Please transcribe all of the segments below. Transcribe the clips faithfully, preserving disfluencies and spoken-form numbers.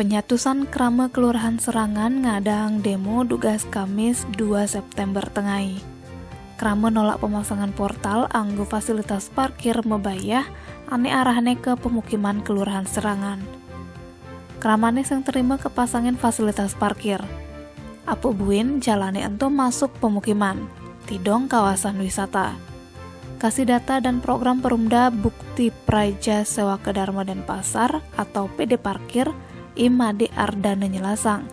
Nyatusan krama Kelurahan Serangan ngadang demo dugas Kamis dua September tengai. Krama nolak pemasangan portal anggo fasilitas parkir mabayah ane arahne ke pemukiman Kelurahan Serangan. Kramane sing terima kepasangin fasilitas parkir. Apa buin jalane ento masuk pemukiman, tidong kawasan wisata. Kasih data dan program Perumda Bukti Praja Sewa Kedarma Denpasar atau P D Parkir, I Made Ardana nyelasang.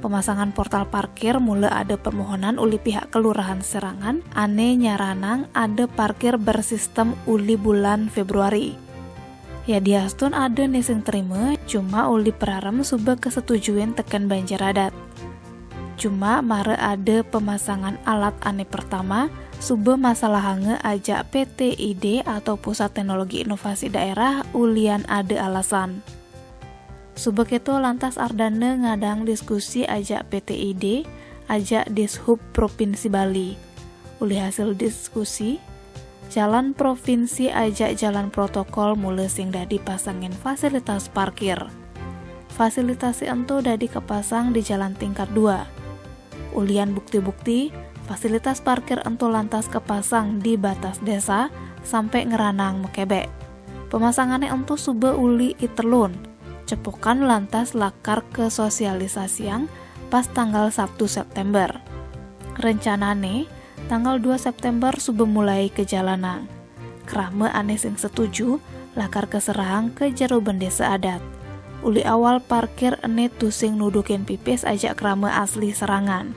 Pemasangan portal parkir mula ada permohonan uli pihak Kelurahan Serangan ane nyaranang ada parkir bersistem uli bulan Februari. Ya diastun ada ne sing terima, cuma uli perarem suba kesetujuin teken banjar adat. Cuma mara ada pemasangan alat ane pertama, suba masalahanga ajak P T I D atau Pusat Teknologi Inovasi Daerah ulian ada alasan. Suba keto lantas Ardana ngadang diskusi ajak P T I D, ajak Dishub Provinsi Bali. Uli hasil diskusi, jalan provinsi ajak jalan protokol mula sing dadi pasangin fasilitas parkir. Fasilitasi ento dadi kepasang di jalan tingkat dua. Ulian bukti-bukti, fasilitas parkir ento lantas kepasang di batas desa sampai Ngranang Mekebek. Pemasangane ento suba uli i telun. Cepukan lantas lakar kesosialisasiang pas tanggal Sabtu September. Rencanane, tanggal dua September suba mulai kejalanang. Krama ane sing setuju, lakar keserahang ke jero bendesa adat. Uli awal parkir ene tusing nudukin pipis ajak krama asli Serangan.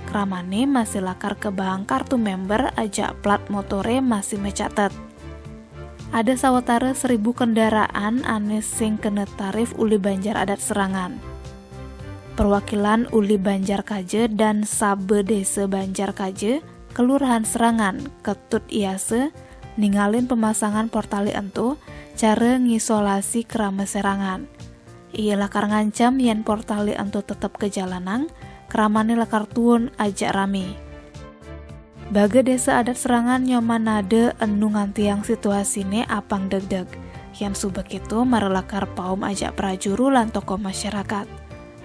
Kramane masih lakar kebahang kartu member ajak plat motore masih mecatet. Ada sawatara seribu kendaraan ane sing kena tarif uli banjar adat Serangan. Perwakilan uli banjar kaja dan sabe desa banjar kaja, Kelurahan Serangan, Ketut Iasa, ningalin pemasangan portale ento, cara ngisolasi krama Serangan. Ia lakar ngancam yen portale ento tetep kejalanang, kramane lakar tuun ajak rame. Baga desa adat Serangan nyoman nada enu ngantiang situasine apang degdeg. Yen suba keto mara lakar paum ajak prajuru lan tokoh masyarakat.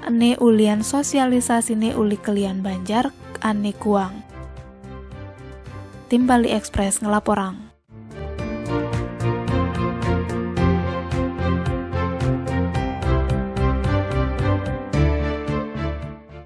Ene ulian sosialisasine uli kelian banjar ane kuang. Tim Bali Express ngelaporang.